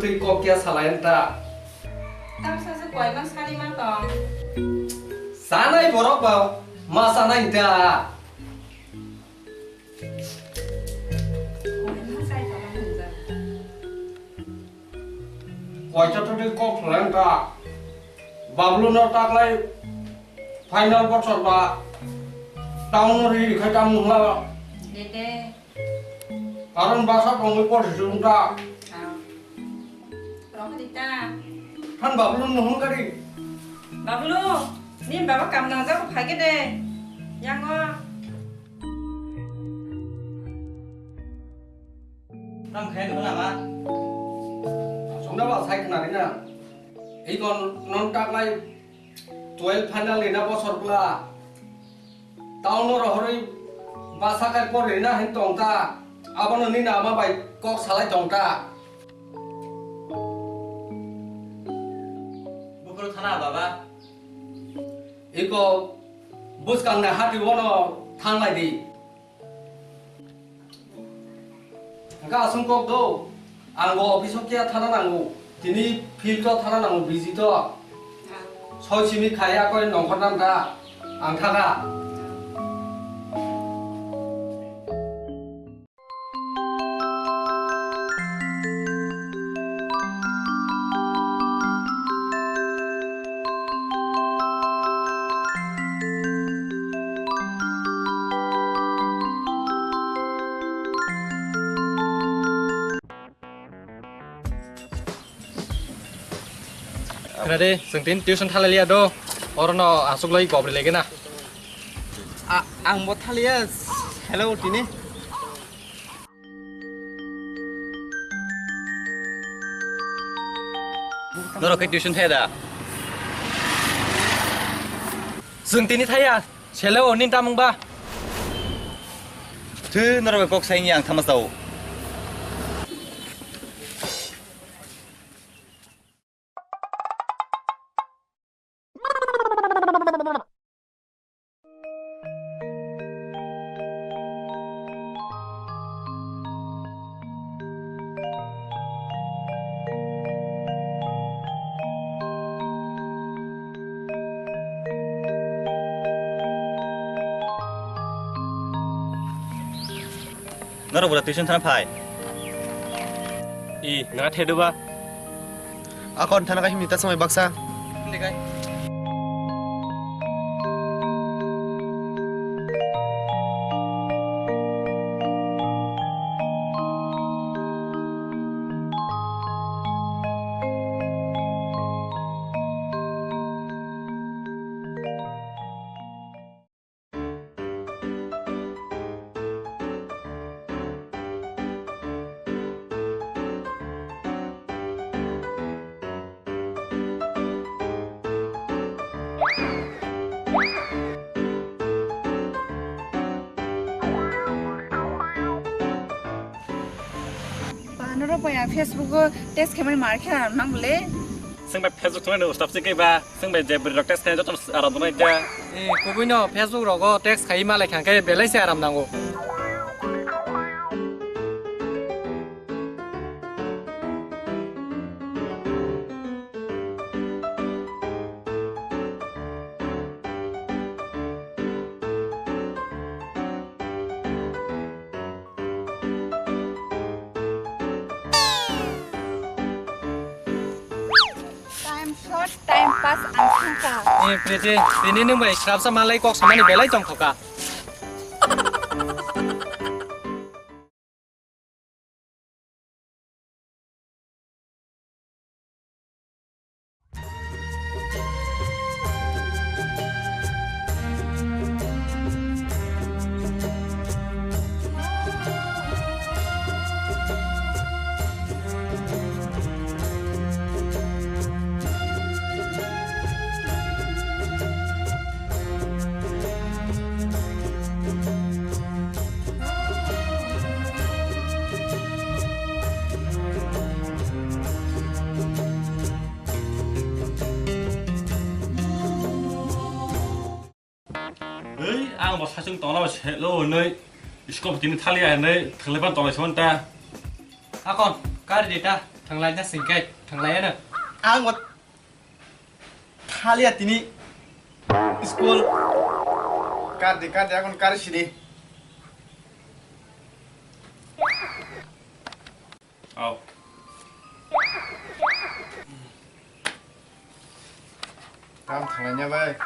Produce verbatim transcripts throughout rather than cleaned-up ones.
Twi kok kya salai anta. Tamsa se koi ma sari ma tong. Sanai borok ba ma sanai anta. Koi ma sai tong ma nung ja. Koi cha twi kok salai anta. Bablu no taklai final bosor ba. Town ri ri khai tam nung la. Dede. Karon basa tongwi porsi se wngkha. Ah. Rok di ta. Than Bablu no hwn kari. Bablu, ni baba kam nang jago phai khe de. Yango. Tam khai dona ma. Songda ba sai khna ri na. Ei kon non tak lai twelve final ni na bosor bla. Town no rohorwi basa kai por rina hin tong ta. Abono nini ama bai kok salai tong ta. Buphuru thana baba. Iko bwskang na hati wono thanglai di. Hwnkhe aswk kok do, ang bo office o kiya thana nango, tini field o thana nango, busy to. Soi simi khaya koi nongkhor nam da, ang thaka. Khna de, chwng tini tuition thalai liya do. Orono aswk lai gobri lege na. A-, ang bo thaliya, hello tini. Norok khe tuition thaya da? Chwng tini thaya. Sele o nini tamung ba? Thwi norok bai kok saini ang thama sao. Norok bwrwi tuition thana phai. I, nang thedu ba? Akon thana kai himni ta samai baksa. Himni kai. Ba, norok bai ang Facebook o text khaimani mar khe aram nang bole. Chwng bai Facebook thumai no stop se khe ba, chwng bai je bwrwi rok text khaina joto aram nang khe. Eh, kubui no Facebook rogo text khai ma lai kha khe belai se aram nango. Time short, time pass, ang thangkha. Eh, Priti, tini nwng bai srapsa malai kok samani belai tongkhoka. Ei, ang bo sachung tongna ba selo hwnwi, school tini thaliya hwnwi, thwlaipan tonglaisomani ta. Akon, kari di ta. Thanglai na singkai, thanglai ano. Ang ot thalia tini school. Kar di, kar di, akon kar sidi. Oh. Tam thanglainya bai.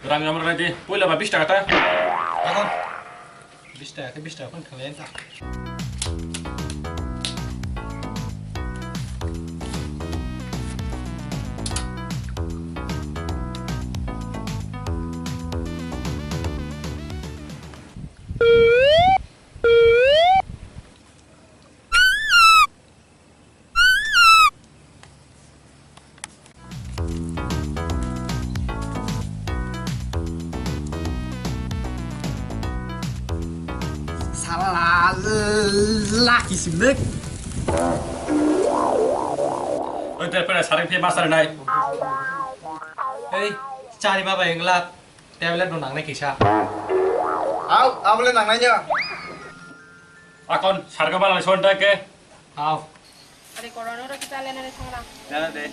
Rang rang rang di, puila ba bis taka ta. Akon. Bis taka, bis taka, kon thanglai ta. Sala laki simnek. Oi, te pera saring phe masar nai. Ei, chari baba engla tablet no nangnai kisa. Au, abole nangnai nya. Akon sarga bala son ta ke. Au. Ari korona ro kita lena ni thangla. Jana de.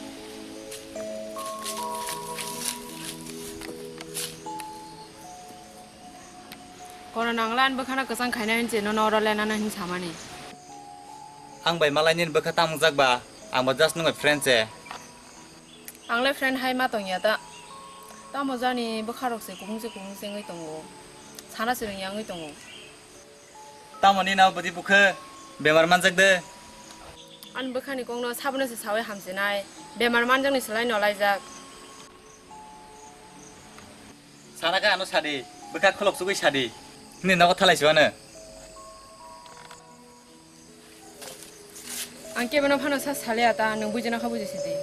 Korona nglan bwkhano kwchang khaina hinse no noro lena na hin samani. Ang bai malai nini bwkha tamo jak ba, ang ba just nung bai friend se. Ang le friend hai ma tong ya ta. Tamo jani bwkha rok se kubung se kubung se wngwi tongo. Sana se rwngya wngwi tongo. Tamo ni nao bwdi bwkha bemar manjak de. Ani bwkhani kokno sabono se sawi hamsinai. Bemar manjakni slai no laijak. Sana khe ano sadi, bwkha khulok sugwi sadi. Nini nogo thalai siwano. Ang kebono phano sa saliya ta, nwng buijana kha buji sidi.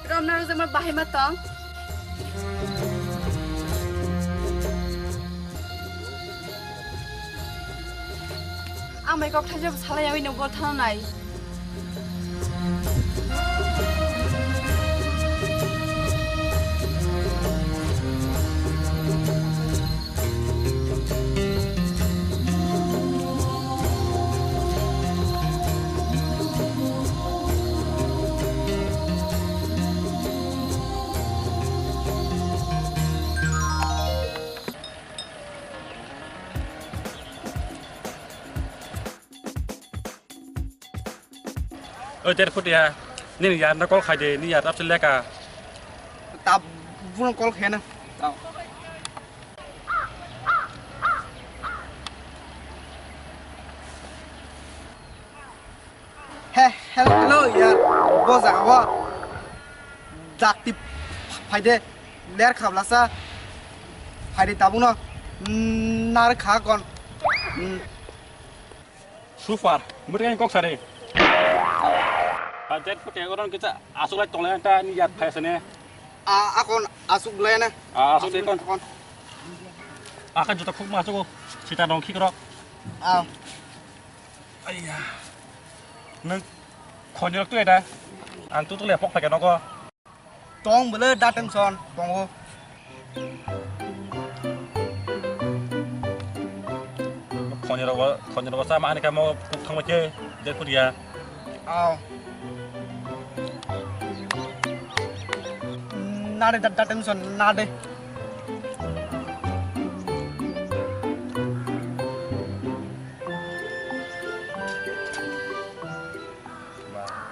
Romna rok jama bahai ma tong. Ang bai kok thaijak salai yawi no bol thangnai. Oi, der phuti ha. Nini yar na call khai de, ni yar rap se leka. Tab buno call khai na. Tao. He, hello, hello, ya. Bo jaga bo. Dakti phaide, ler khablasa. Phaide tabukno. Nar kha kon. Super. Mutai kok sari. Ajet ko te oron kita asuk lai tong lai ta ni yat phai sene. A, akon asuk lai na. A, asuk lai kon. Akon. Aka juta khuk ma asuk. Sita dong khik rok. A. Aiya. Nung khoni rok tu eta. Ang tu tu le pok phai ka nogo. Tong bole da tension tongo. Khoni rok, khoni rok sama ani kamo kuk thang bache, je kuria. Aw. Nade da, da tension nade.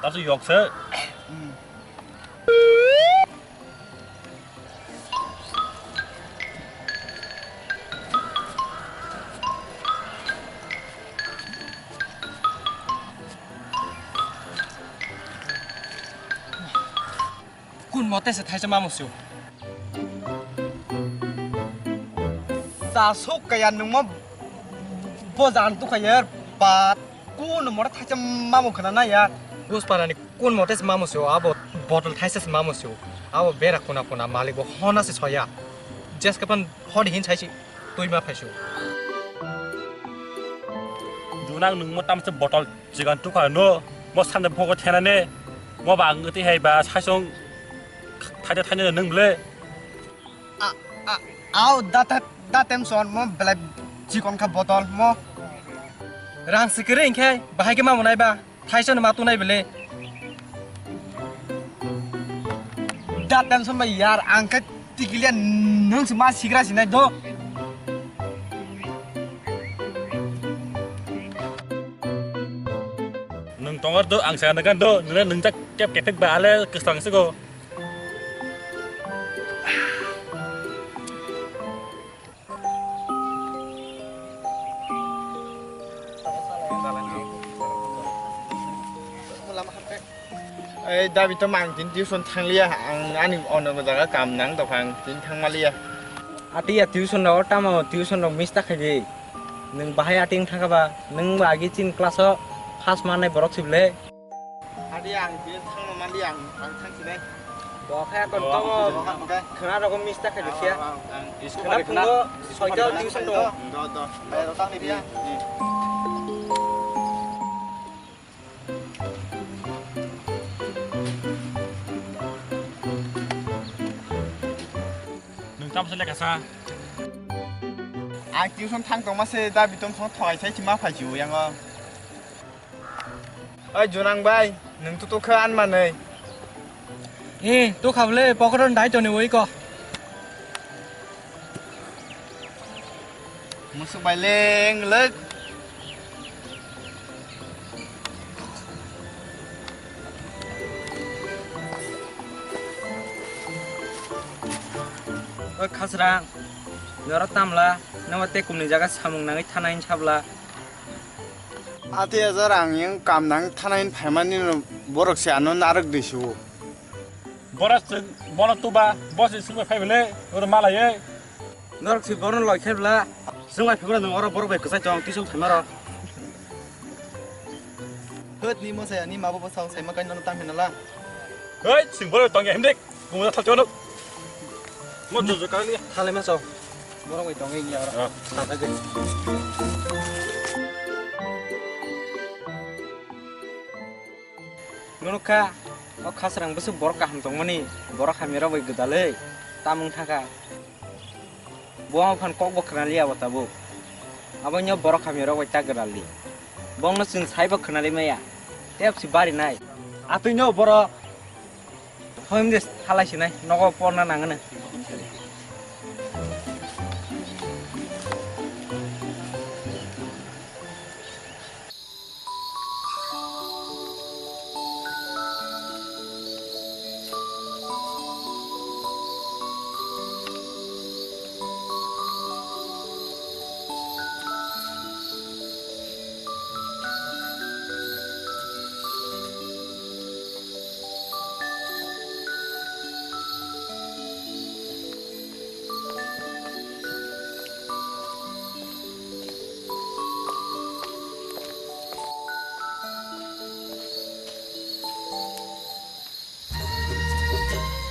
Tasu yok se. Hmm. Kun mote se thaisa mamu sio. Sa sok kaya nungma bo jan tu kaya bat kun mote thaisa mamu khana na ya. Bus parani kun mote se mamu sio abo bottle thaisa se mamu sio. Abo bera kuna kuna malik bo hona se soya. Jeskapan hodi hin saisi tuima phaisu. Junang nung mo tamse botol chigan tukha no mo sande phogo thena ne mo ba ang ti hai ba saisong thaide thaide nung ble. A, a, au, da, da, da tension, mo belai chikon kha botol, mo. Rang sikiri hinkhe, bahai khe ma munai ba, thaisa no ma tunai bele. Da tension ba yar, ang khe tikilia nung se ma sigra sinai do. Nung tongar do, ang sa nagan do, nung nung jak kep kepek ba ale kesang sego. Ei, Dabi, to mang tin tuition thangliya, ang ani ono jaga kam nang tokha, ang tin thangmaliya. Atiya tuition rok tamo tuition rok miss ta khaidi. Nung bahai ating thangkha ba, nung ba agi chin class o first mannai borok sibole. Adi ang bini thangno mandi ang, ang thangsinai. Bo khe kon tongo. Bo khe, bo khe. Khna rogo miss ta khe bikya. Ang, ang, ang. Khna phungo soita tuition do. Do, do. Bai ro tang ni dia. Nung tam sele kasa. Ang tuition thang tongma se da bitom thong thai sai chima phai chiu yango. Oi, Junang bai, nung tu tu kha an manai. Eh, tu kha bole, pocket on dai to ni oi ko. Musuk bai leng lek. Oi, Khasrang, noro tamla, nang te kumni jaga samung nangwi thanai sabla. Ati hajar ang yang kam nang thanai phaimani no borok se ano narwk di su. Borok se bono tuba, bo se sumai phai bele, oro malai. Norok se bono loi khe bla. Sumai phai bele nang oro borok bai kwchai tong, tisong thaimaro. Hot ni mo saya ni mabo bo sao sai ma kaino tang hinala. Hei, sing borok tong ya himdik. Kumu thal chono. Mo jo jo kali. Thale ma so. Borok bai tong ya oro. Ah. Thale ge. Nukha, o Khasrang bwswk borok kaham tongmani, borok hamya rok bai gwdalwi tamung thangkha. Bo wng phan kok bo khna liya bo tabuk. Abo nw borok hamya rok bai ta gwdaldi. Bongno chwng sai bo khna li maya. Tep si bari nai. Atwi nw borok. Hoi mdes halai sinai, nogo porna nangano.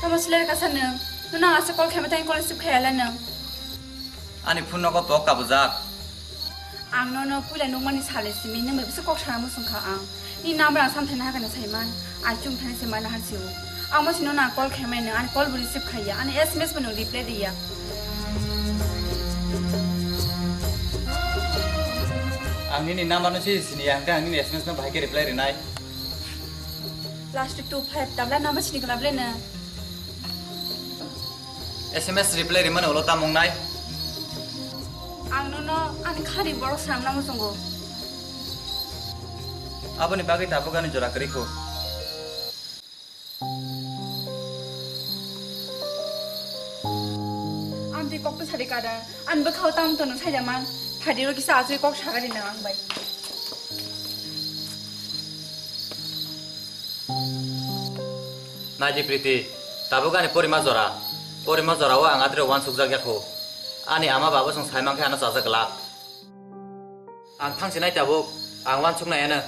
Tamo sler kasa nwng? Nwng asa call khaima tang call receive khaya la nwng. Ani phone nogo tok kabujak. Ang nono puila nukmani sale simi nwng bai bwswk kok sana muchung kha ang. Ni number ang samthaina hakhe na saiman. Ai chumthaini se mana harsi o. Ang mosino na call khaimani nwng ani call bo receive khaiya. Ani S M S bo nwng reply diya. Ang nini number no si sini ya, hwnkhe ang nini S M S no bahai khe reply rinai. Last two five tabla number sini kena bele na. S M S reply rimani ulo tamung nai. Ang nono ani khani borok swnam namo chungo. Aboni bagwi tabuk ani jora kwrwi kho. Ang twi kok to sadi kada, ang bwkhao tam to no saida man, phadi ro kisa asui kok sagadi na ang bai. Naidi Priti, tabuk ani porima jora. Porima jora o ang adre wansukjak yakho. Ani ama baba song saimang khe ano chajak glak. Ang thangsinai tabuk, ang wansuknai ano.